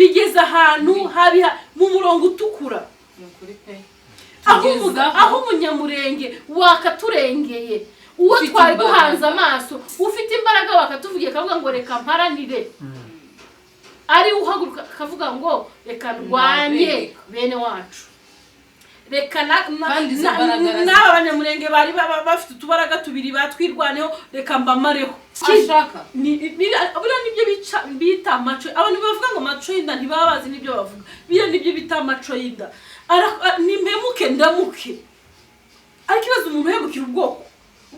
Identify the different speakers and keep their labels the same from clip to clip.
Speaker 1: Bigeze ahantu habi mu murongo utukura.
Speaker 2: Ni ukuri pe.
Speaker 1: Aho
Speaker 2: Tugeze
Speaker 1: aho umunyamurenge wakaturengeye, uwo
Speaker 2: Ufite
Speaker 1: twari
Speaker 2: imbaraga.
Speaker 1: duhanze amaso, ufite imbaraga, wakatuvugiye akavuga ngo reka mparanire, ari uhaguruka akavuga ngo reka ndwanye
Speaker 2: Ndabereka.
Speaker 1: bene wacu, reka
Speaker 2: Kandi izo mbaraga
Speaker 1: n'aba banyamurenge bari bafite utubaraga tubiri batwirwaneho, reka mbamareho.
Speaker 2: Ashaka.
Speaker 1: Buriya nibyo bita amaco. Abantu bavuga ngo maco y'inda ntibaba bazi n'ibyo bavuga. Biriya nibyo bita amaco y'inda. Nimpemuke ndamuke, ariko ibaze umuntu uhemukira ubwoko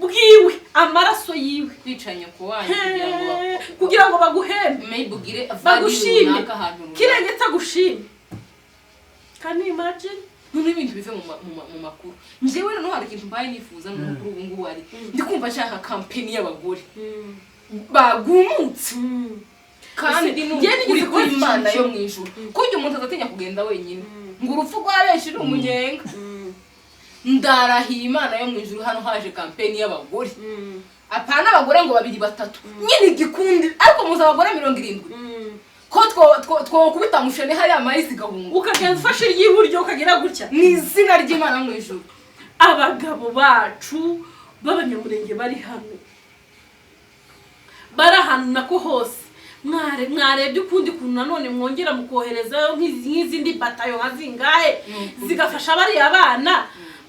Speaker 1: bwiwe, amaraso yiwe.
Speaker 2: Kwica nyoko wanyu kugira ngo
Speaker 1: Kugira ngo baguhembe.
Speaker 2: Maybe ugire value
Speaker 1: Bagushime.
Speaker 2: runaka ahantu runaka.
Speaker 1: Kirengetse agushime. Can you imagine?
Speaker 2: Noneho ibintu bive mu makuru. Njyewe noneho hari ikintu mbaye nifuza noneho kuri ubu ngubu, hari ndi kumva nshaka campaign y'abagore bagumutse kandi
Speaker 1: Ese,
Speaker 2: ni
Speaker 1: njye nigeze
Speaker 2: ukuri
Speaker 1: kubona
Speaker 2: kw'Imana
Speaker 1: ikintu
Speaker 2: yo mu ijuru, kujya umuntu azatinya kugenda wenyine, ngo urupfu rwa benshi ni umunyenga. Ndarahiye Imana yo mu ijuru, hano haje campaign y'abagore, apana abagore ngo babiri batatu nyine igikundi, ariko muzi abagore 70 ko twokubita mushene hariya mayizi gahunga.
Speaker 1: Ukagenda ufashe iry'iburyo ukagira gutya.
Speaker 2: Ni izina ry'Imana mu ijuru.
Speaker 1: Abagabo bacu b'abanyamurenge bari hano, bari ahantu nako hose, mwarebye ukundi kuntu nanone mwongera mukoherezayo nk'izindi batayo nka zingahe zigafasha bariya bana,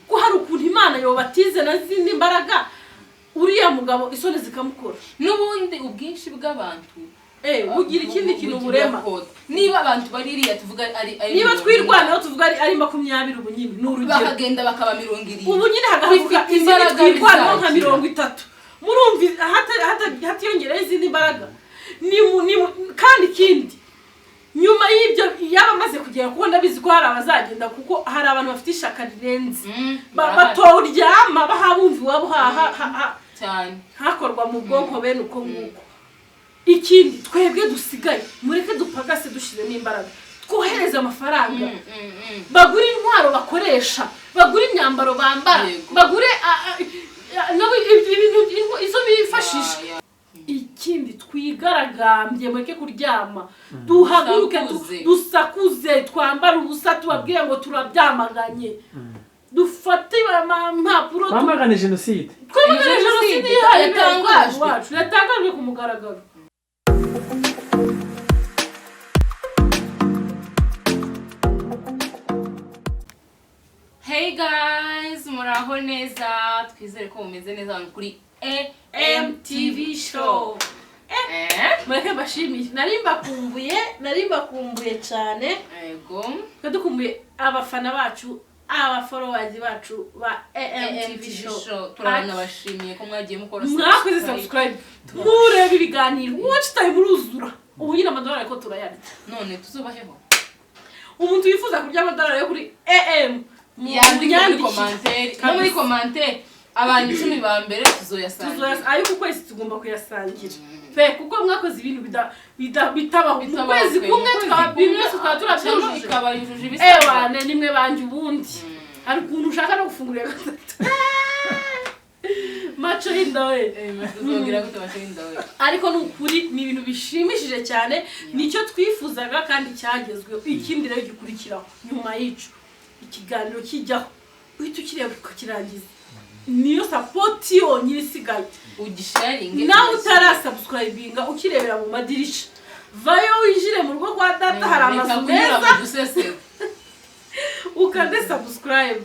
Speaker 1: ko hari ukuntu Imana yobatize na zindi mbaraga, uriya mugabo isoni zikamukora.
Speaker 2: N'ubundi ubwinshi bw'abantu
Speaker 1: Bugira ikindi kintu
Speaker 2: bugira
Speaker 1: burema.
Speaker 2: Kode. Niba abantu bari iriya tuvuga ari
Speaker 1: Niba
Speaker 2: 70,
Speaker 1: twirwanaho tuvuga ari 20 ubu nyine ni urugero.
Speaker 2: Bakagenda bakaba 70.
Speaker 1: Ubu nyine hagahaguruka
Speaker 2: Bifite
Speaker 1: izindi
Speaker 2: imbaraga
Speaker 1: twirwanaho nka
Speaker 2: bizagira.
Speaker 1: 30, murumva hatiyongereho izindi mbaraga. Kandi ikindi nyuma y'ibyo yaba amaze kugera, kuko ndabizi ko hari abazagenda, kuko hari abantu bafite ishaka rirenze.
Speaker 2: Barahari.
Speaker 1: Batoryama bahabumva iwabo
Speaker 2: Cyane.
Speaker 1: hakorwa mu bwonko bene uko nguko. Ikindi, twebwe dusigaye, mureke dupagase dushyizemo imbaraga, twohereze amafaranga, bagure intwaro bakoresha, bagure imyambaro bambara, bagure nabo ibintu izo bifashisha. Ikindi, twigaragambye, mureke kuryama, duhaguruke,
Speaker 2: Dusakuze.
Speaker 1: dusakuze, twambare ubusa, tubabwire ngo turabyamaganye, dufate impapuro,
Speaker 3: Twamagane jenoside.
Speaker 1: Twamagane
Speaker 2: Jenoside
Speaker 1: jenoside ihaye
Speaker 2: yatangajwe.
Speaker 1: iwacu, yatangajwe ku mugaragaro.
Speaker 2: Hey guys, muraho neza? Twizere ko mumeze neza hano kuri
Speaker 1: MTV Show. Mureke mbashimiye, nari mbakumbuye, nari mbakumbuye cyane.
Speaker 2: Yego.
Speaker 1: Twe dukumbuye abafana bacu, aba followers bacu ba AMTV
Speaker 2: AMTV
Speaker 1: Show.
Speaker 2: Show, turanabashimiye ko mwagiye mukora
Speaker 1: Mwakoze subscribe, mureba ibiganiro, watch time uruzura. Ubu nyine amadolari ariko turayarya.
Speaker 2: None tuzubaheho.
Speaker 1: Umuntu wifuza kurya amadolari yo kuri AM,
Speaker 2: Yandike muri
Speaker 1: munyandikire.
Speaker 2: commentaire, no muri commentaire abantu 10 ba mbere tuzoyasangira.
Speaker 1: Ayo ku kwezi tugomba kuyasangira pe, kuko mwakoze ibintu bitabaho mu
Speaker 2: Bitabaho
Speaker 1: kwezi
Speaker 2: pe,
Speaker 1: kumwe.
Speaker 2: mu kwezi
Speaker 1: Tukaba
Speaker 2: kumwe,
Speaker 1: ibintu byose tukaba turabyujuje.
Speaker 2: ikaba yujuje ibisabwa.
Speaker 1: Ewane, nimwe banjye. Ubundi hari ukuntu ushaka no gufungura iya gatatu, maco y'inda we.
Speaker 2: Tuzongera gute maco y'inda we?
Speaker 1: Ariko ni ukuri, ni ibintu bishimishije cyane, nicyo twifuzaga kandi cyagezweho. Ikindi rero gikurikiraho nyuma y'ico, ikiganiro kijyaho uhita ukireba ukakirangiza, niyo support yonyine isigaye.
Speaker 2: Ugisharinge.
Speaker 1: Nawe utarasubscribinga, ukirebera mu madirisha, vayo winjire mu rugo kwa data, hari amazu meza,
Speaker 2: dusesero.
Speaker 1: Ukande subscribe,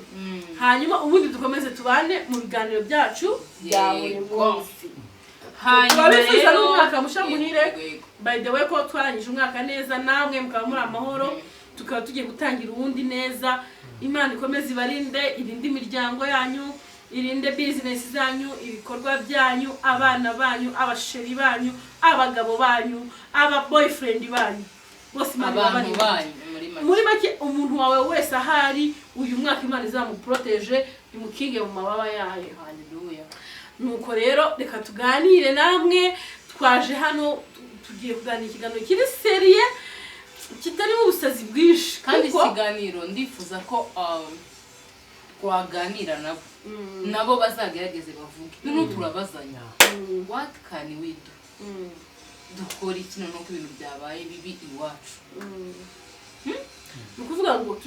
Speaker 1: hanyuma ubundi dukomeze tubane mu biganiro byacu bya buri munsi.
Speaker 2: Hanyuma
Speaker 1: Turabifuza
Speaker 2: rero
Speaker 1: n'umwaka mushya muhire.
Speaker 2: Yego.
Speaker 1: By the way, ko twarangije umwaka neza, namwe mukaba muri amahoro, tukaba tugiye gutangira uwundi neza. Imana ikomeze ibarinde, irinde imiryango yanyu, irinde business zanyu, ibikorwa byanyu, abana banyu, aba chéri banyu, abagabo banyu, aba boyfriend banyu bose, Imana
Speaker 2: Abantu
Speaker 1: ibabarinde.
Speaker 2: banyu muri make.
Speaker 1: Muri make, umuntu wawe wese ahari, uyu mwaka Imana izamuproteje, imukinge mu mababa yayo.
Speaker 2: Haleluya.
Speaker 1: Nuko rero reka tuganire namwe. Twaje hano, tugiye kuganira ikiganiro kiri sérieux, kitarimo ubusazi bwinshi.
Speaker 2: Kandi
Speaker 1: kuko
Speaker 2: ikiganiro ndifuza ko twaganira nabo, nabo bazagerageze bavuge. Noneho turabazanya, what can we do? Dukora iki noneho ko ibintu byabaye bibi iwacu?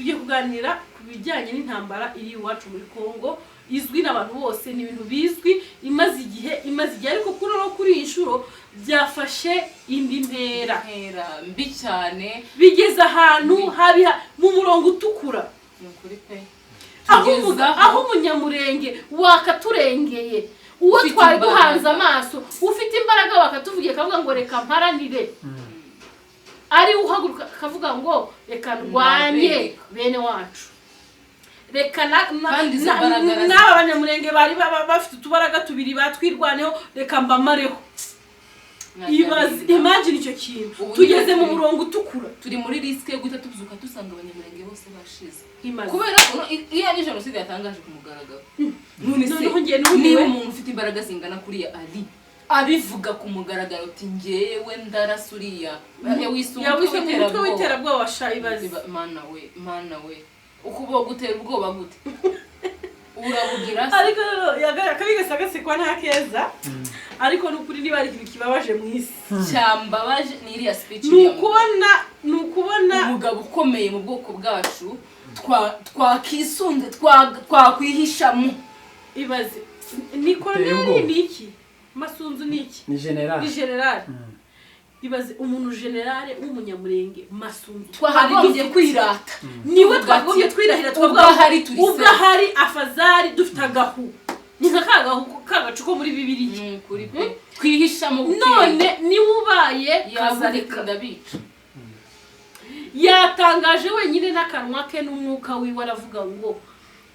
Speaker 1: Tugiye kuganira ku bijyanye n'intambara iri iwacu muri Congo, izwi n'abantu bose, ni ibintu bizwi, imaze igihe, imaze igihe, ariko kuri no kuri iyi nshuro byafashe indi ntera.
Speaker 2: Ntera mbi cyane.
Speaker 1: Bigeze ahantu habi mu murongo utukura.
Speaker 2: Ni ukuri pe.
Speaker 1: Aho
Speaker 2: Tugeze
Speaker 1: aho umunyamurenge wakaturengeye, uwo
Speaker 2: Ufite
Speaker 1: twari
Speaker 2: imbaraga.
Speaker 1: duhanze amaso, ufite imbaraga, wakatuvugiye akavuga ngo reka mparanire, ari uhaguruka akavuga ngo reka ndwanye
Speaker 2: Ndabereka.
Speaker 1: bene wacu, reka
Speaker 2: Kandi izo mbaraga
Speaker 1: n'aba banyamurenge bari bafite utubaraga tubiri batwirwaneho, reka mbamareho. Ibaze, imagine icyo kintu.
Speaker 2: Ubu
Speaker 1: Tugeze mu
Speaker 2: nyine
Speaker 1: murongo utukura.
Speaker 2: Turi muri risque yo guhita tubyuka dusanga Abanyamurenge bose bashize.
Speaker 1: Imaze.
Speaker 2: Kubera ko iyo ni jenoside yatangaje ku mugaragaro, none se
Speaker 1: Noneho ngiye numiwe.
Speaker 2: niba umuntu ufite imbaraga zingana kuriya ari abivuga ku mugaragaro uti ngewe ndarasa uriya, yawise umutwe
Speaker 1: Yawise umutwe
Speaker 2: w'iterabwoba.
Speaker 1: w'iterabwoba wa shayibazi.
Speaker 2: Mana we, Mana we, ukubo gutera ubwoba gute urabugira se?
Speaker 1: Ariko rero akabi gasa gasekwa nta keza, ariko ni ukuri niba hari ikintu kibabaje mu isi
Speaker 2: Cyambabaje ni iriya speech
Speaker 1: ni
Speaker 2: y'uriya mugabo.
Speaker 1: ukubona, ni ukubona
Speaker 2: Umugabo ukomeye mu bwoko bwacu twakisunze, twakwihishamo.
Speaker 1: Ibaze, ni colonel.
Speaker 3: Ubwoba.
Speaker 1: Ni iki? Masunzu ni iki?
Speaker 3: Ni general.
Speaker 1: Ni general. Ibaze umuntu general w'Umunyamurenge Masunzu
Speaker 2: Twakagombye kwirata.
Speaker 1: Niwe
Speaker 2: Tuvuga
Speaker 1: twagombye
Speaker 2: ati,
Speaker 1: twirahira, twavuga
Speaker 2: ubwo ahari turi
Speaker 1: ubwo
Speaker 2: safe.
Speaker 1: ahari afazari dufite agahu, ni nka ka gahu ka gacu ko muri Bibiliya.
Speaker 2: Ni ukuri pe, twihishamo bukeya.
Speaker 1: None niwe ubaye
Speaker 2: Yavuze
Speaker 1: kazareka.
Speaker 2: Ndabica.
Speaker 1: Yatangaje wenyine n'akanwa ke n'umwuka wiwe, aravuga ngo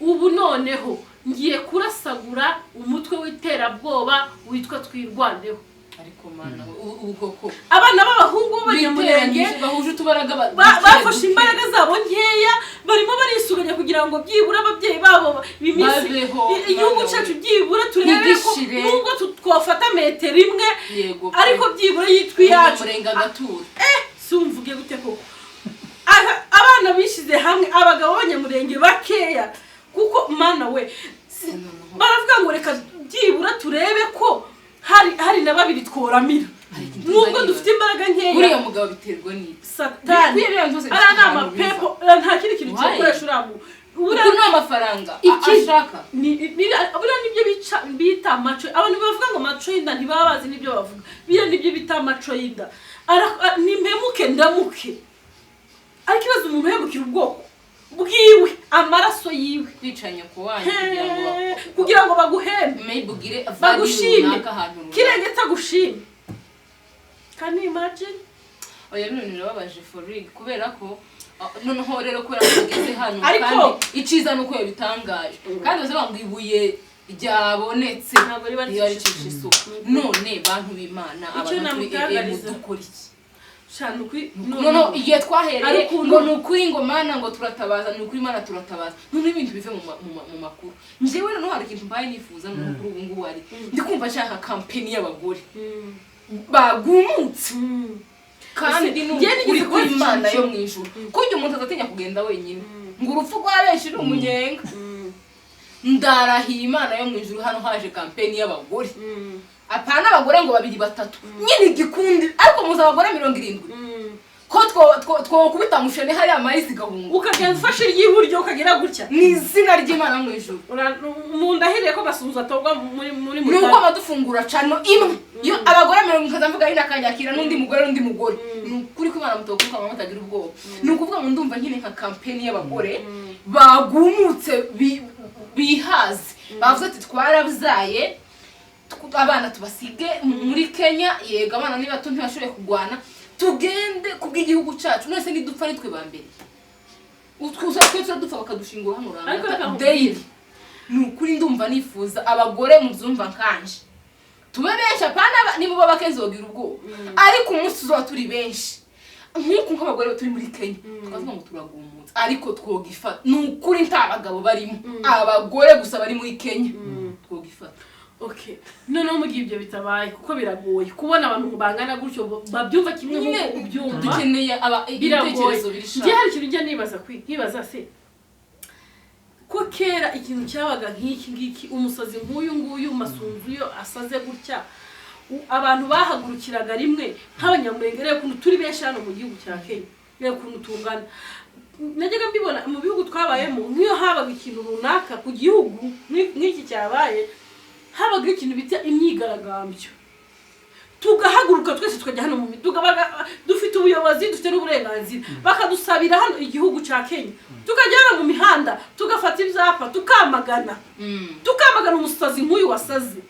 Speaker 1: ubu noneho ngiye kurasagura umutwe w'iterabwoba witwa Twirwaneho.
Speaker 2: Ariko Mana we, ubu koko
Speaker 1: Abana b'abahungu b'Abanyamurenge
Speaker 2: biteranyije, bahuje utubaraga
Speaker 1: bafashe
Speaker 2: duke.
Speaker 1: imbaraga zabo nkeya, barimo barisuganya kugira ngo byibura ababyeyi babo iminsi
Speaker 2: Babeho,
Speaker 1: igihugu
Speaker 2: babeho.
Speaker 1: cyacu byibura turebe ko
Speaker 2: Ntigishire.
Speaker 1: nubwo twafata metero imwe,
Speaker 2: Yego pe.
Speaker 1: ariko byibura yitwa iyacu.
Speaker 2: Umunyamurenge agatura.
Speaker 1: Si umvuge gute koko? Abana bishyize hamwe, abagabo b'Abanyamurenge bakeya, kuko Mana we, baravuga ngo reka byibura turebe ko hari na babiri tworamira
Speaker 2: Hari ikintu
Speaker 1: nubwo
Speaker 2: tuzareba.
Speaker 1: dufite imbaraga nkeya.
Speaker 2: Uriya mugabo biterwa n'iki?
Speaker 1: Satani.
Speaker 2: Bikwiye biriya byose
Speaker 1: Ariya ni
Speaker 2: bifite ahantu biva.
Speaker 1: amapepo, nta kindi kintu
Speaker 2: Why?
Speaker 1: cyakoresha uriya
Speaker 2: Uku ni amafaranga ashaka.
Speaker 1: Buriya nibyo bita amaco. Abantu bavuga ngo maco y'inda ntibaba bazi n'ibyo bavuga. Biriya nibyo bita amaco y'inda. Ni mpemuke ndamuke, ariko ibaze umuntu uhemukira ubwoko bwiwe, amaraso yiwe.
Speaker 2: Kwica nyoko wanyu kugira ngo
Speaker 1: Kugira ngo baguhembe,
Speaker 2: maybe ugire value
Speaker 1: bagushime.
Speaker 2: runaka ahantu runaka.
Speaker 1: Kirengetse agushime, can you imagine?
Speaker 2: Oya, bino birababaje for real, kubera ko noneho rero kubera ko tugeze hano, kandi iciza ni uko yabitangaje, kandi bazavuga ngo ibuye ryabonetse
Speaker 1: Ntabwo riba
Speaker 2: riba
Speaker 1: ricisha
Speaker 2: ricisha isuku. None bantu b'Imana,
Speaker 1: Icyo
Speaker 2: abantu turi
Speaker 1: namutangariza.
Speaker 2: dukora iki?
Speaker 1: Shana ukuri.
Speaker 2: Noneho igihe twahereye
Speaker 1: Ariko ukuntu-
Speaker 2: ngo ni ukuri, ngo Mana, ngo turatabaza, ni ukuri Mana turatabaza, noneho ibintu bive mu makuru. Njyewe noneho hari ikintu mbaye nifuza noneho kuri ubu ngubu, ari ndi kumva nshaka campaign y'abagore bagumutse, kandi
Speaker 1: Ese,
Speaker 2: ni
Speaker 1: njye
Speaker 2: ukuri
Speaker 1: nigeze kubona
Speaker 2: kw'Imana
Speaker 1: ikintu
Speaker 2: yo mu ijuru, kurya umuntu azatinya kugenda wenyine, ngo urupfu rwa benshi ni umunyenga. Ndarahiye Imana yo mu ijuru, hano haje campaign y'abagore, apana abagore ngo babiri batatu nyine igikundi, ariko muzi abagore 70 ko twokubita mushene hariya mayisi igahunga.
Speaker 1: Ukagenda ufashe iry'iburyo ukagera gutya.
Speaker 2: Ni izina ry'Imana mu ijuru.
Speaker 1: Mu ndahiriye ko Masunzu atorwa muri
Speaker 2: Ni uko badufungura cano imwe iyo abagore mirongo ikaza mvuga yino akanyakira n'undi mugore n'undi mugore, ni ukuri ko Imana mutokuka mama mutagira ubwoba. Ni ukuvuga ngo ndumva nyine nka campaign y'abagore bagumutse, bihaze, bavuze ati twarabyaye, abana tubasige muri Kenya, yego abana ni bato ntibashoboye kurwana, tugende kubw'igihugu cyacu. None se nidupfa nitwe ba mbere? Utwuza twe dupfa bakadushingura hano.
Speaker 1: Ariko reka
Speaker 2: Rwanda
Speaker 1: nkubwire.
Speaker 2: daily. Ni ukuri ndumva nifuza abagore mubyumva nkanje, tube benshi, apana nimuba bake nzogira ubwoba, ariko umunsi tuzoba turi benshi nk'uku nk'abagore turi muri Kenya, tukavuga ngo turagumutse, ariko twogifata, ni ukuri nta bagabo barimo, abagore gusa bari muri Kenya, twogifata.
Speaker 1: Okay, noneho mu gihe ibyo bitabaye, kuko biragoye kubona abantu bangana gutyo babyumva kimwe
Speaker 2: Nyine
Speaker 1: nk'uko ubyumva.
Speaker 2: dukeneye
Speaker 1: Biragoye.
Speaker 2: ibitekerezo biri
Speaker 1: Njye
Speaker 2: sharp.
Speaker 1: hari ikintu njya nibaza, nkibaza se ko kera ikintu cyabaga nk'iki ngiki, umusazi nk'uyu nguyu Masunzu yo asaze gutya, abantu bahagurukiraga rimwe nk'Abanyamurenge. Reba ukuntu turi benshi hano mu gihugu cya Kenya, reba ukuntu tungana. Najyaga mbibona mu bihugu twabayemo, nk'iyo habaga ikintu runaka ku gihugu nk'iki cyabaye, habaga ikintu bita imyigaragambyo, tugahaguruka twese tukajya hano mu miduga. Dufite ubuyobozi, dufite n'uburenganzira, bakadusabira hano igihugu cya Kenya, tukajya hano mu mihanda, tugafata ibyapa, tukamagana, tukamagana umusazi nk'uyu wasaze,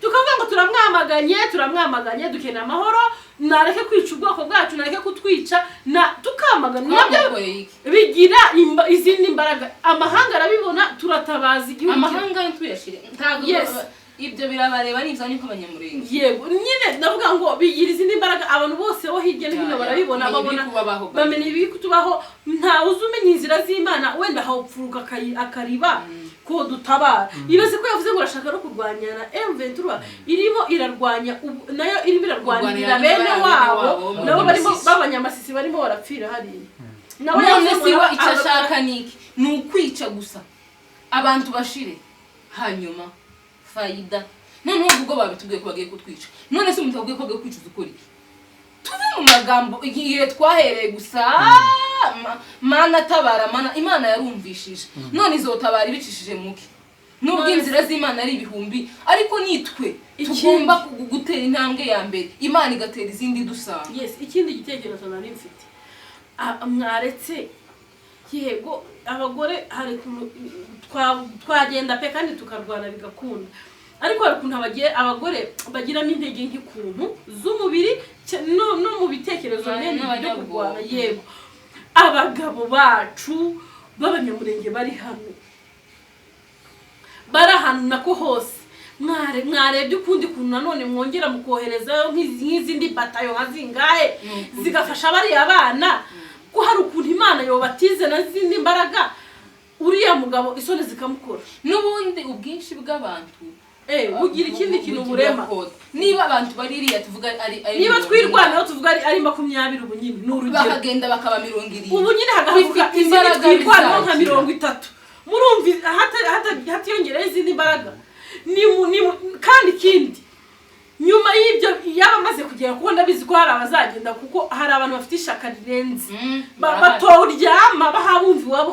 Speaker 1: tukavuga ngo turamwamaganye, turamwamaganye, dukeneye amahoro, nareke kwica ubwoko bwacu, nareke kutwica, na tukamagana nabyo.
Speaker 2: Twamukoreye iki?
Speaker 1: Bigira izindi mbaraga, amahanga arabibona, turatabaza igihugu.
Speaker 2: Amahanga ntituyashire, ntabwo ibyo birabareba, ni ibyanyu nk'Abanyamurenge.
Speaker 1: Yego nyine, ndavuga ngo bigira izindi mbaraga, abantu bose bo hirya no hino barabibona,
Speaker 2: bamenya
Speaker 1: babona
Speaker 2: ibiri kubabaho.
Speaker 1: Bamenya ibiri kutubaho. Ntawe uzi umenya inzira z'Imana, wenda hawupfuruka akariba ko dutabara. Ibaze ko yavuze ngo arashaka no kurwanya na M23 irimo irarwanya nayo irimo irarwanirira
Speaker 2: Kurwanira
Speaker 1: bene
Speaker 2: bene
Speaker 1: wabo,
Speaker 2: wabo bo
Speaker 1: nabo barimo
Speaker 2: Masisi.
Speaker 1: b'Abanyamasisi barimo barapfira hariya. Nawe
Speaker 2: None
Speaker 1: yavuze ngo
Speaker 2: si we
Speaker 1: nawe
Speaker 2: icyo ashaka ni iki? Ni ukwica gusa, abantu bashire, hanyuma fayida. Noneho ubwo babitubwiye ko bagiye kutwica, none se umuntu akubwiye ko bagiye kwica, ukora iki? Tuve mu magambo. Igihe twahereye gusa "Mana tabara, Mana", Imana yarumvishije, none izotabara ibicishije muke, nubwo inzira z'Imana ari ibihumbi, ariko nitwe tugomba gutera intambwe ya mbere, Imana igatera izindi dusanga.
Speaker 1: Yes, ikindi gitekerezo nari mfite, mwaretse, yego abagore hari ukuntu twagenda pe kandi tukarwana bigakunda, ariko hari ukuntu abagore bagiramo intege nk'ukuntu z'umubiri no mu bitekerezo bene ibyo
Speaker 2: n'abanyabwoba.
Speaker 1: Kurwana, yego, abagabo bacu b'Abanyamurenge bari hano, bari ahantu nako hose, mwarebye ukundi kuntu nanone mwongera mukoherezayo nk'izindi batayo nka zingahe zigafasha bariya bana, ko hari ukuntu Imana yobatize na zindi mbaraga, uriya mugabo isoni zikamukora.
Speaker 2: N'ubundi ubwinshi bw'abantu
Speaker 1: Bugira ikindi kintu burema.
Speaker 2: Kode. Niba abantu bari iriya, tuvuga ari
Speaker 1: Niba
Speaker 2: 70,
Speaker 1: twirwanaho tuvuga ari 20 ubu nyine, ni urugero,
Speaker 2: bakagenda bakaba 70,
Speaker 1: ubu nyine hagahaguruka
Speaker 2: Bifite
Speaker 1: izindi
Speaker 2: imbaraga
Speaker 1: twirwanaho nka
Speaker 2: bizagira.
Speaker 1: 30, murumva hatiyongereho izindi mbaraga. Kandi ikindi, nyuma y'ibyo yaba amaze kugera, kuko ndabizi ko hari abazagenda, kuko hari abantu bafite ishaka rirenze,
Speaker 2: Barahari.
Speaker 1: Batoryama bahabumva iwabo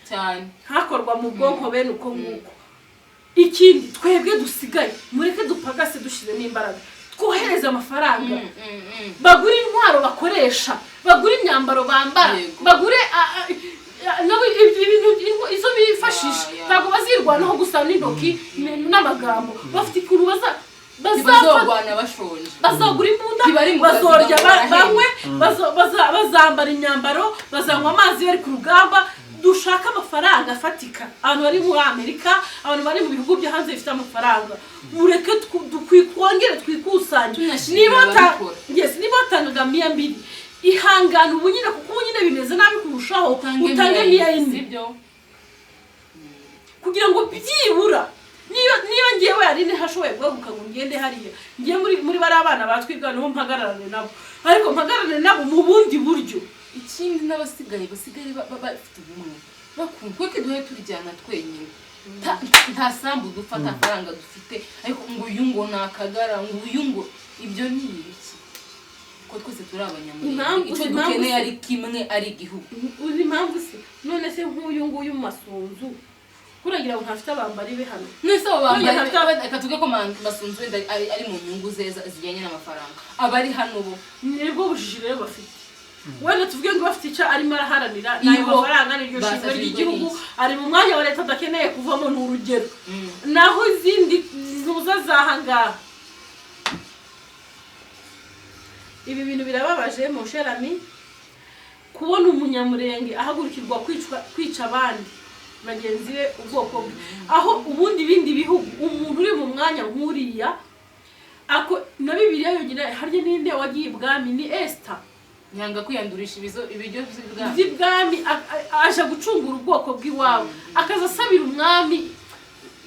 Speaker 2: Cyane.
Speaker 1: hakorwa mu bwonko bene uko nguko. Ikindi, twebwe dusigaye, mureke dupagase, dushyizemo imbaraga, twohereze amafaranga, bagure intwaro bakoresha, bagure imyambaro bambara, bagure nabo ibintu izo bifashisha. Ntabwo bazirwanaho gusa n'intoki n'amagambo, bafite ukuntu bazafata
Speaker 2: Ntibazorwana bashonje.
Speaker 1: Bazagura imbunda,
Speaker 2: Ntibari mu kazi,
Speaker 1: bazorya,
Speaker 2: barahembwa.
Speaker 1: banywe, bazambara imyambaro, bazanywa amazi bari ku rugamba. Dushake amafaranga afatika, abantu bari muri Amerika, abantu bari mu bihugu byo hanze bifite amafaranga, mureke twongere twikusanye.
Speaker 2: Tunashimira
Speaker 1: Niba
Speaker 2: ababikora.
Speaker 1: Yes, niba watangaga 200, ihangane ubu nyine, kuko ubu nyine bimeze nabi kurushaho, utange 400,
Speaker 2: Sibyo?
Speaker 1: kugira ngo byibura niba ngewe hari ntihashoboye guhaguruka ngo ngende hariya, ngiye muri bariya bana batwirwanaho, mpagararane nabo, ariko mpagararane nabo mu bundi buryo.
Speaker 2: Ikindi, n'abasigaye basigaye bafite ubumwe, bakunda kuko duhe turyana twenyine. Nta sambu dupfa, nta faranga dufite, ariko ngo uyu ngo ni akagara, ngo uyu ngo ibyo ni ibiki, ko twese turi Abanyamurenge? Icyo
Speaker 1: Impamvu
Speaker 2: dukeneye
Speaker 1: se-
Speaker 2: ari kimwe, ari igihugu.
Speaker 1: Uzi impamvu se? None se nk'uyu nguyu mu Masunzu, kuragira ngo ntafite abambari be hano?
Speaker 2: Nese abo bambaye
Speaker 1: None
Speaker 2: reka tuvuge ko Masunzu wenda ari mu nyungu ze zijyanye n'amafaranga, abari hano bo?
Speaker 1: Nibwo bujiji rero bafite. Wenda tuvuge ngo bafite icyo arimo araharanira, ni ayo
Speaker 2: Ibo
Speaker 1: mafaranga, ni iryo shingiro
Speaker 2: basajijwe
Speaker 1: ry'igihugu,
Speaker 2: n'iki?
Speaker 1: ari mu mwanya wa leta adakeneye kuvamo, ni urugero. Naho izindi ntuza z'aha ngaha, ibi bintu birababaje, mon cher ami, kubona Umunyamurenge ahagurukirwa kwicwa, kwica abandi bagenzi be, ubwoko bwe, aho ubundi ibindi bihugu umuntu uri mu mwanya nk'uriya ako na Bibiliya yonyine, harya ninde wagiye ibwami? Ni Esita.
Speaker 2: Yanga kwiyandurisha ibiryo by'ibwami.
Speaker 1: By'ibwami, aje gucungura ubwoko bw'iwabo, akaza asabira umwami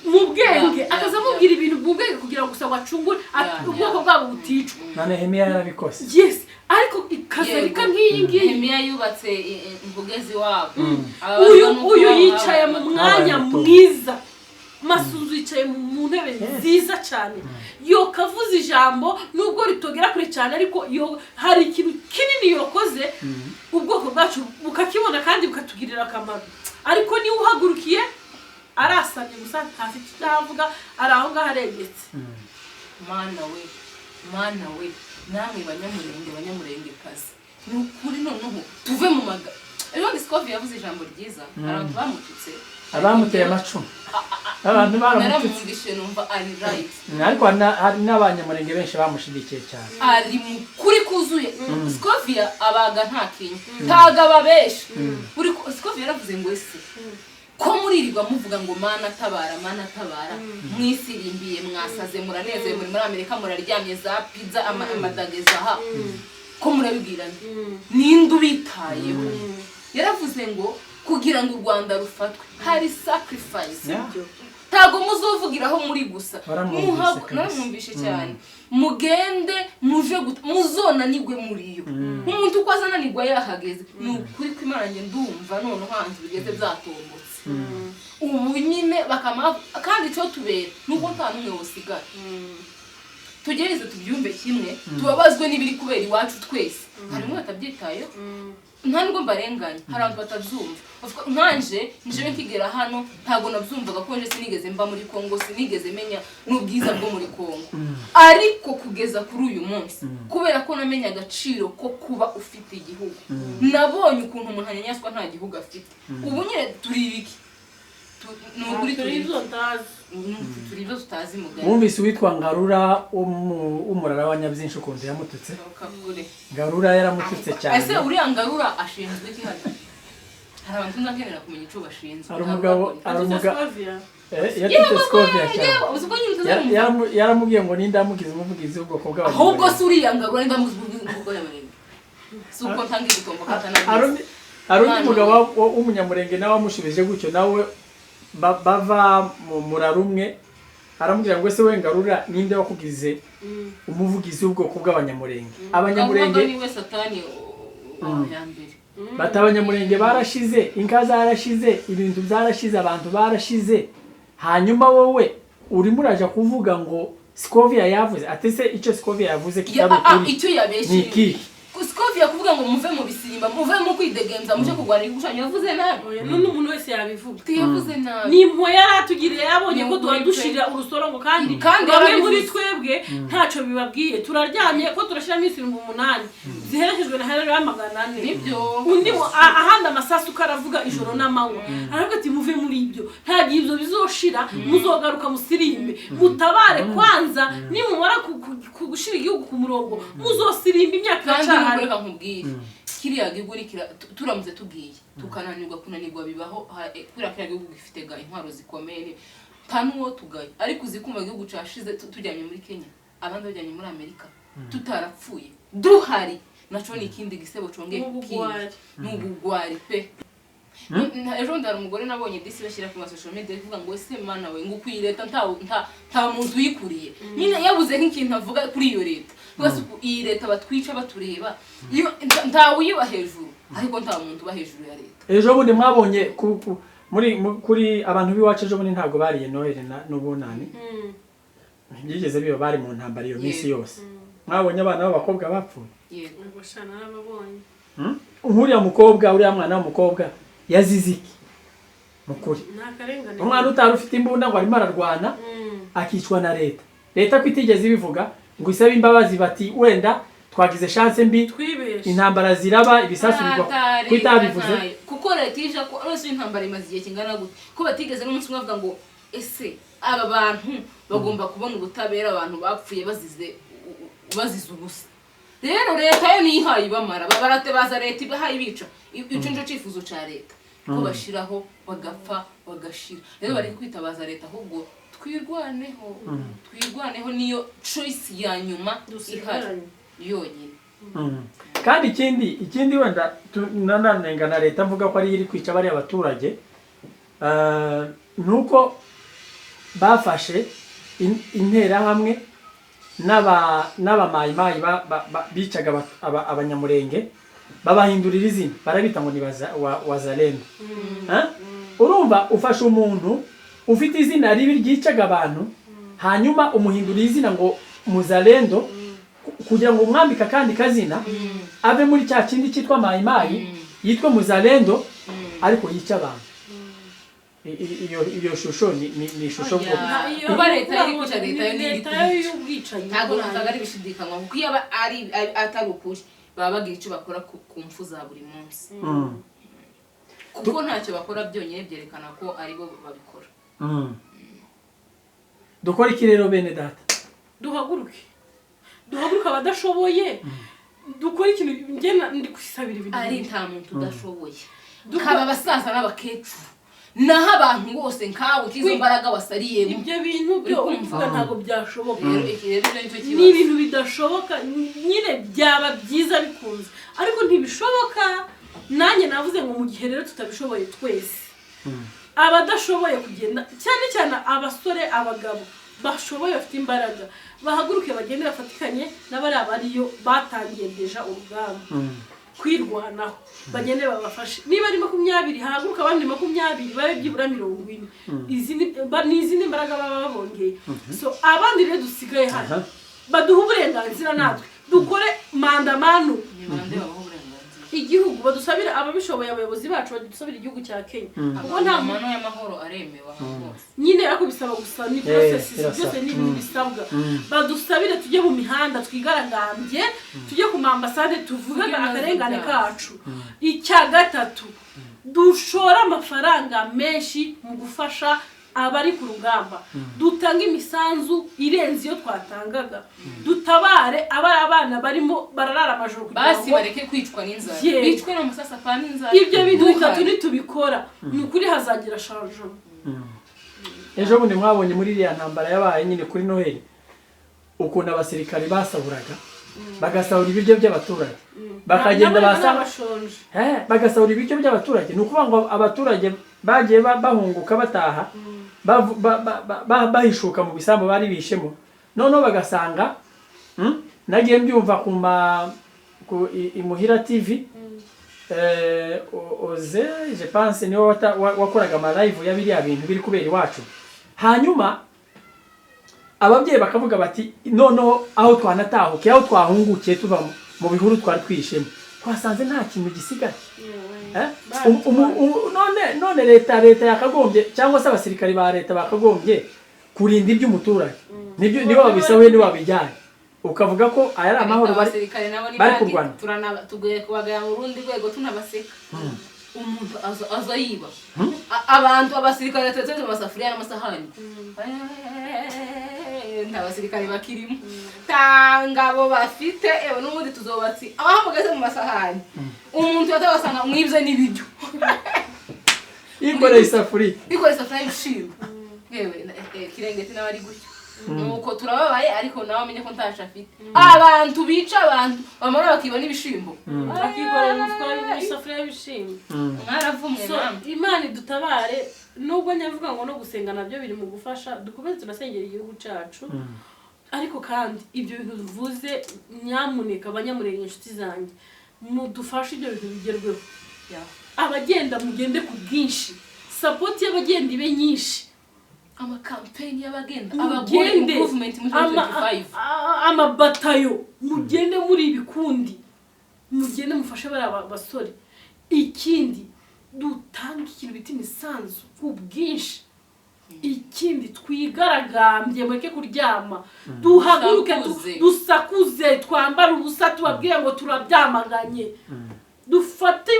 Speaker 1: mu bwenge, akaza amubwira ibintu mu bwenge kugira ngo gusa ngo acungure ubwoko bwabo buticwa.
Speaker 3: Na Nehemiya yarabikoze.
Speaker 1: Yes, ariko ikazarika nk'iyi ngiyi.
Speaker 2: Nehemiya yubatse imbuga z'iwabo.
Speaker 1: Uyu yicaye mu mwanya
Speaker 3: Habaye
Speaker 1: mwiza. Masunzu yicaye mu ntebe nziza cyane, yokavuze ijambo nubwo ritogera kure cyane, ariko yo hari ikintu kinini yokoze, ubwoko bwacu bukakibona kandi bukatugirira akamaro. Ariko niba uhagurukiye arasamye gusa, ntafite icyo avuga, ari aho ngaho aregetse.
Speaker 2: Mana we, Mana we! Namwe Banyamurenge, Banyamurengekazi, ni ukuri noneho tuve mu maga. Ejo Discovery yavuze ijambo ryiza, hari abantu bamututse.
Speaker 3: Abamuteye amacumu, abantu baramututse.
Speaker 2: Naramwumvishe numva ari right.
Speaker 3: Ariko hari n'Abanyamurenge benshi bamushigikiye cyane.
Speaker 2: Ari mu kuri kuzuye. Scovia abaga nta kinya, ntago ababesha. Buri Scovia yaravuze ngo: "Ese ko muririrwa muvuga ngo Mana tabara, Mana tabara, mwisirimbiye, mwasaze, muranezerewe, muri muri Amerika, muraryamye, za pizza, amadageza aha, ko murabibwirana, ninde ubitayeho?" Yaravuze ngo kugira ngo u Rwanda rufatwe hari sacrifice. Ntago muzovugiraho muri gusa.
Speaker 3: Waramwumvise kabisa.
Speaker 2: Naramwumvishe cyane. Mugende muje muzonanigwe muri yo, umuntu uko azananirwa yahageze. Ni ukuri ko Imana, njye ndumva noneho hanze bigeze byatombotse ubu nyine bakama. Kandi icyo tubera ni uko nta n'umwe wosigara. Tugereze tubyumve kimwe, tubabazwe n'ibiri kubera iwacu twese. Harimo batabyitayeho, nta nubwo mbarenganya, hari abantu batabyumva. Of course, nkanje njewe nkigera hano ntabwo nabyumvaga, ko nje sinigeze mba muri Kongo, sinigeze menya n'ubwiza bwo muri Kongo. Ariko kugeza kuri uyu munsi, kubera ko namenye agaciro ko kuba ufite igihugu, nabonye ukuntu umuntu anyanyaswa nta gihugu afite. Ubu nyine turi ibiki? Ni ukuri
Speaker 1: turi
Speaker 2: turi
Speaker 1: ibyo ntazi.
Speaker 2: Turi ibyo tutazi mugari.
Speaker 3: Wumvise uwitwa Ngarura w'umurara wa Nyabyinshi ukuntu yamututse?
Speaker 2: Kakure.
Speaker 3: Ngarura yaramututse cyane.
Speaker 2: Ese uriya Ngarura ashinzwe iki hano? Hari abantu nzakenera kumenya icyo bashinzwe.
Speaker 3: Hari umugabo, hari umugabo
Speaker 1: Scovia.
Speaker 3: Yatutse Scovia cyane.
Speaker 2: Yewe, uzi ko nyine utazamumva.
Speaker 3: Yaramubwiye ngo ninde amugize umuvugizi w'ubwoko bw'Abanyamurenge.
Speaker 2: Ahubwo se uriya Ngarura ninde amuzi ubwoko bw'Abanyamurenge? Si uko ntanga igikombo
Speaker 3: Hari
Speaker 2: katanabizi.
Speaker 3: hari undi
Speaker 2: Mwana
Speaker 3: mugabo
Speaker 2: we.
Speaker 3: w'Umunyamurenge nawe wamushubije gutyo, nawe bava mu murara umwe, aramubwira ngo: "Ese we Ngarura, ninde wakugize umuvugizi w'ubwoko bw'Abanyamurenge?" Abanyamurenge
Speaker 2: Ahubwo niwe satani ya mbere.
Speaker 3: Bati Abanyamurenge barashize, inka zarashize, ibintu byarashize, abantu barashize, hanyuma wowe urimo uraja kuvuga ngo Scovia yavuze ate? Se icyo Scovia yavuze kitari ukuri
Speaker 2: Icyo yabeshye
Speaker 3: ni ikihe?
Speaker 2: Scovia kuvuga ngo muve mu bisirimba, muve mu kwidegemza, muje kurwanira igishushanyo, yavuze nabi.
Speaker 1: Oya, none umuntu wese yabivuga.
Speaker 2: Yavuze nabi.
Speaker 1: Ni impuhwe yari atugiriye, yabonye ko
Speaker 2: Ni
Speaker 1: duhora
Speaker 2: ukuri pe.
Speaker 1: dushirira urusorongo kandi
Speaker 2: Kandi
Speaker 1: bamwe
Speaker 2: yarabivuze.
Speaker 1: muri twebwe ntacyo bibabwiye. Turaryamye ko turashyiramo isirimbo 8 ziherekejwe na herero ya 400.
Speaker 2: Nibyo.
Speaker 1: Undi ahandi amasasu uko aravuga ijoro n'amanywa, aravuga ati: "Muve muri ibyo, nta gihe ibyo bizoshira, muzogaruka musirimbe, mutabare kwanza. Nimumara gushyira igihugu ku murongo, muzosirimba, imyaka
Speaker 2: Kandi
Speaker 1: iracyahari."
Speaker 2: reka nkubwire, kiriya gihugu ni turamutse tugiye tukananirwa, kunanirwa bibaho, kubera kiriya gihugu gifite ga intwaro zikomeye, nta n'uwo tugaye. Ariko uzi kumva igihugu cashize, tujyanye muri Kenya, abandi bajyanye muri Amerika, tutarapfuye duhari, naco ni ikindi gisebo congeye.
Speaker 1: Ni ubugwari.
Speaker 2: Ni ubugwari pe. Ejo bundi hari umugore nabonye disi bashyira ku masocial media ivuga ngo: "Ese Mana we, ngo ukwiye leta nta muntu uyikuriye." Nyine yabuze nk'ikintu avuga kuri iyo leta rwose. Iyi leta batwica batureba, iyo ntawe uyiba hejuru, ariko nta muntu uba hejuru ya leta.
Speaker 3: Ejo bundi mwabonye kuri abantu b'iwacu, ejo bundi ntabwo bariye Noheli n'Ubunani, ntibyigeze biba, bari mu ntambara iyo minsi yose. Mwabonye abana b'abakobwa bapfuye?
Speaker 2: Yego.
Speaker 1: Ubwo sha narababonye.
Speaker 3: Nk'uriya mukobwa, uriya mwana w'umukobwa yazize iki mukuri?
Speaker 1: Ni akarengane.
Speaker 3: Umwana utari ufite imbunda ngo arimo ararwana, akicwa na leta. Leta ko itigeze ibivuga ngo isabe imbabazi, bati wenda twagize chance mbi,
Speaker 1: Twibeshe.
Speaker 3: intambara ziraba, ibisasu bigwa,
Speaker 2: Nta
Speaker 3: ko itabivuze?
Speaker 2: ntayo. Kuko leta ije ko rwose intambara imaze igihe kingana gute, ko batigeze n'umunsi umwe bavuga ngo: "Ese aba bantu bagomba kubona ubutabera, abantu bapfuye bazize ubusa?" Rero leta yo niyo ihaye ibamara. Baratabaza leta ibahaye ibica. Ico nico cifuzo ca leta, ko bashiraho bagapfa bagashira. Rero bari kwitabaza leta, ahubwo twirwaneho, twirwaneho, niyo choice ya nyuma ihari
Speaker 1: Dusigaranye.
Speaker 2: yonyine.
Speaker 3: Kandi ikindi wenda nananenga na leta, mvuga ko ariyo iri kwica bariya baturage, nuko bafashe Interahamwe n'Abamayimayi bicaga Abanyamurenge, babahindurira izina, barabita ngo ni Wazalendo. Ha? Urumva ufashe umuntu Ufite izina ribi ryicaga abantu, hanyuma umuhindura izina ngo Muzalendo kugira ngo umwambike akandi kazina, ave muri cya kindi cyitwa Mayimayi, yitwe Muzalendo, ariko yica abantu. Iyo shusho ni ishusho
Speaker 2: Oya.
Speaker 3: bwo
Speaker 2: Kuba leta iri kwica, leta yo ntiri
Speaker 1: leta
Speaker 2: kwica.
Speaker 1: y'ubwicanyi.
Speaker 2: Ntabwo ari ibishidikanywa, kuko iyo aba atari ukuri baba bagira icyo bakora ku mfu za buri munsi, kuko ntacyo bakora byonyine byerekana ko aribo babikora.
Speaker 3: Dukora iki rero, bene data?
Speaker 1: Duhaguruke, duhaguruke abadashoboye, dukore ikintu. Njye ndi kwisabira ibintu
Speaker 2: Ari
Speaker 1: bibiri.
Speaker 2: nta muntu udashoboye, kaba abasaza n'abakecuru, naho abantu bose nkawe nk'izo mbaraga wasariyemo.
Speaker 1: Ibyo bintu byo
Speaker 2: Uri kumva?
Speaker 1: uvuga ntabwo byashoboka.
Speaker 2: Rero iki rero nicyo
Speaker 1: Ni
Speaker 2: kibazo.
Speaker 1: ibintu bidashoboka nyine. Byaba byiza bikunze, ariko ntibishoboka. Nanjye navuze ngo mu gihe rero tutabishoboye twese, abadashoboye kugenda, cyane cyane abasore, abagabo bashoboye bafite imbaraga, bahaguruke bagende bafatikanye n'abariya bariyo batangiye déjà urugamba kwirwanaho, bagende babafashe. Niba ari 20, hahaguruka abandi 20, babe byibura 40. Ni izindi mbaraga baba babongeye. So abandi rero dusigaye hano, baduha uburenganzira natwe dukore maandamano.
Speaker 2: Ni bande babaha uburenganzira?
Speaker 1: Igihugu badusabira, ababishoboye, abayobozi bacu badusabira igihugu cya Kenya, kuko nta
Speaker 2: Amano y'amahoro aremewe ahantu hose.
Speaker 1: Nyine ariko bisaba gusa ni process.
Speaker 3: Birasaba.
Speaker 1: Byose ni ibintu bisabwa. Badusabire tujye mu mihanda twigaragambye, tujye ku mambasade tuvuge
Speaker 2: Tuvuge ibibazo
Speaker 1: akarengane
Speaker 2: byacu.
Speaker 1: kacu. Icya gatatu, dushore amafaranga menshi mu gufasha abari ku rugamba, dutange imisanzu irenze iyo twatangaga, dutabare abari abana barimo bararara amajoro kugira
Speaker 2: Basi
Speaker 1: ngo
Speaker 2: bareke kwicwa n'inzara,
Speaker 1: Yeah.
Speaker 2: bicwe n'umusasa pa n'inzara.
Speaker 1: Ibyo bintu
Speaker 2: Duhari.
Speaker 1: bitatu nitubikora, ni ukuri hazagira changement.
Speaker 3: Ejo bundi mwabonye muri iriya ntambara yabaye nyine kuri Noheli ukuntu abasirikari basahuraga, bagasahura ibiryo by'abaturage, bakagenda basanga
Speaker 1: bashonje.
Speaker 3: Bagasahura ibiryo by'abaturage. Ni ukuvuga ngo abaturage bagiye bahunguka bataha, bahishuka mu bisambu bari bishemo, noneho bagasanga, nagiye mbyumva ku ma ku Imuhira TV, Oze je pense niwe wakoraga ama live ya biriya bintu biri kubera iwacu. Hanyuma ababyeyi bakavuga bati: "Noneho aho twanatahukiye, aho twahungukiye tuva mu bihuru twari twihishemo, twasanze nta kintu gisigaye." Eh? None leta yakagombye, cyangwa se abasirikari ba leta bakagombye kurinda iby'umuturage, nibyo nibo babisahuye, nibo babijyanye, ukavuga ko aya ari amahoro bari
Speaker 2: Abasirikare nabo ni
Speaker 3: bari
Speaker 2: bandi
Speaker 3: kurwana.
Speaker 2: Tugiye kubagaya mu rundi rwego, tunabaseka. Umuntu aza yiba abantu, abasirikare batetse mu masafuriya n'amasahani. Nta basirikare bakirimo, nta ngabo bafite. Ewe n'ubundi tuzobatsi abaho mugeze mu masahani, umuntu yatabasanga mwibye n'ibiryo.
Speaker 3: Yikoreye isafuriya.
Speaker 2: Yikoreye isafuriya y'ibishimbo. Yewe Kirengeti nawe ari gutyo. Nuko turababaye, ariko nawe amenye ko ntaco afite. Abantu bica abantu bamara bakiba n'ibishimbo.
Speaker 1: Akikorera imifuka, isafuriya y'ibishimbo.
Speaker 2: Mwaravumwe.
Speaker 1: So
Speaker 2: Namwe.
Speaker 1: Imana idutabare. Nubwo nyavuga ngo no gusenga nabyo biri mu gufasha, dukomeze tunasengera igihugu cyacu, ariko kandi ibyo bintu bivuze, nyamuneka abanyamurenge, inshuti zanjye, mudufashe ibyo bintu bigerweho. Abagenda mugende ku bwinshi, support y'abagenda ibe nyinshi.
Speaker 2: Amakampeni y'abagenda, abagore,
Speaker 1: Mugende
Speaker 2: movement muri 2025.
Speaker 1: Amabatayo, mugende muri ibikundi, mugende mufashe bariya basore. Ikindi, dutange ikintu bita imisanzu ku bwinshi. Ikindi, twigaragambye, mureke kuryama, duhaguruke,
Speaker 2: Dusakuze.
Speaker 1: Dusakuze, twambare ubusa, tubabwire ngo turabyamaganye, dufate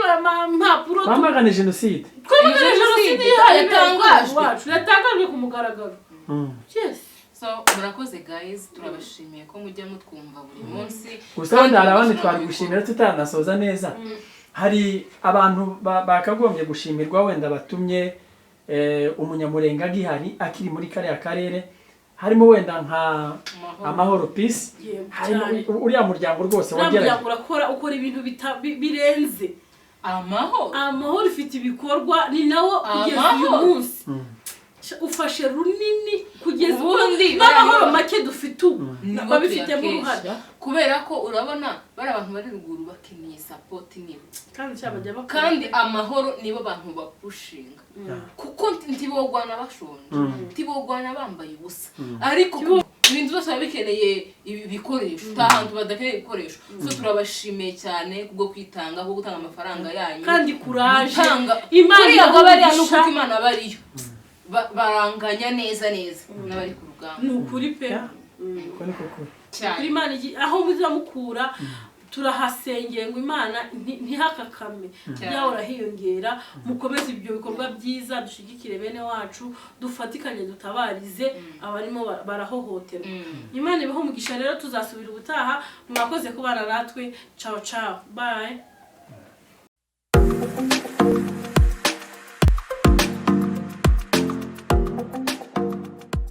Speaker 1: impapuro,
Speaker 3: Twamagane jenoside.
Speaker 1: Twamagane
Speaker 2: Jenoside
Speaker 1: jenoside yahaye
Speaker 2: yatangajwe.
Speaker 1: iwacu, yatangajwe ku mugaragaro. Yes.
Speaker 2: So murakoze guys, turabashimiye ko mujya mutwumva buri munsi.
Speaker 3: Gusa wenda hari abandi
Speaker 2: Kandi
Speaker 3: twari
Speaker 2: mugashyira mu
Speaker 3: gushimira tutanasoza neza. Hari abantu bakagombye gushimirwa, wenda batumye Umunyamurenga agihari, akiri muri kariya karere, harimo wenda nka
Speaker 2: Amahoro.
Speaker 3: Amahoro Peace.
Speaker 1: Yego,
Speaker 3: Harimo
Speaker 1: cyane.
Speaker 3: uriya muryango rwose
Speaker 1: Uriya
Speaker 3: wagerageje.
Speaker 1: muryango urakora, ukora ibintu birenze.
Speaker 2: Amahoro.
Speaker 1: Amahoro ifite ibikorwa, ni nawo kugeza uyu
Speaker 2: Amahoro.
Speaker 1: munsi. Ufashe runini kugeza ubu
Speaker 2: Ubundi
Speaker 1: n'amahoro
Speaker 2: bariya-
Speaker 1: make dufite ubu
Speaker 2: Nibo
Speaker 1: babifitemo
Speaker 2: tuyakesha.
Speaker 1: uruhare.
Speaker 2: Kubera ko urabona bari abantu bari ruguru bakeneye support nini.
Speaker 1: Kandi sha bajya bakora.
Speaker 2: Kandi amahoro nibo bantu bapushinga, kuko ntibogwana bashonje, ntibogwana bambaye ubusa, ariko ibintu byose biba bikeneye ibi bikoresho, nta hantu badakeneye ibikoresho. So turabashimiye cyane kubwo kwitanga, kubwo gutanga amafaranga yanyu.
Speaker 1: Kandi kuraje.
Speaker 2: Gutanga
Speaker 1: Imana
Speaker 2: kuriya ngo bariya ni
Speaker 1: irahugisha.
Speaker 2: uko Imana bariyo baranganya neza neza n'abari ku rugamba.
Speaker 1: Ni ukuri pe.
Speaker 3: Yeah. Uko niko kuri.
Speaker 1: Kuri
Speaker 2: Cyane.
Speaker 1: Imana aho muza mukura turahasengeye ngo Imana ntihakakame.
Speaker 2: Cyane.
Speaker 1: Yahora hiyongera. Mukomeze ibyo bikorwa byiza, dushyigikire bene wacu, dufatikanye, dutabarize abarimo barahohoterwa. Imana ibahe umugisha. Rero tuzasubira ubutaha. Mwakoze kubana natwe. Ciao ciao, bye.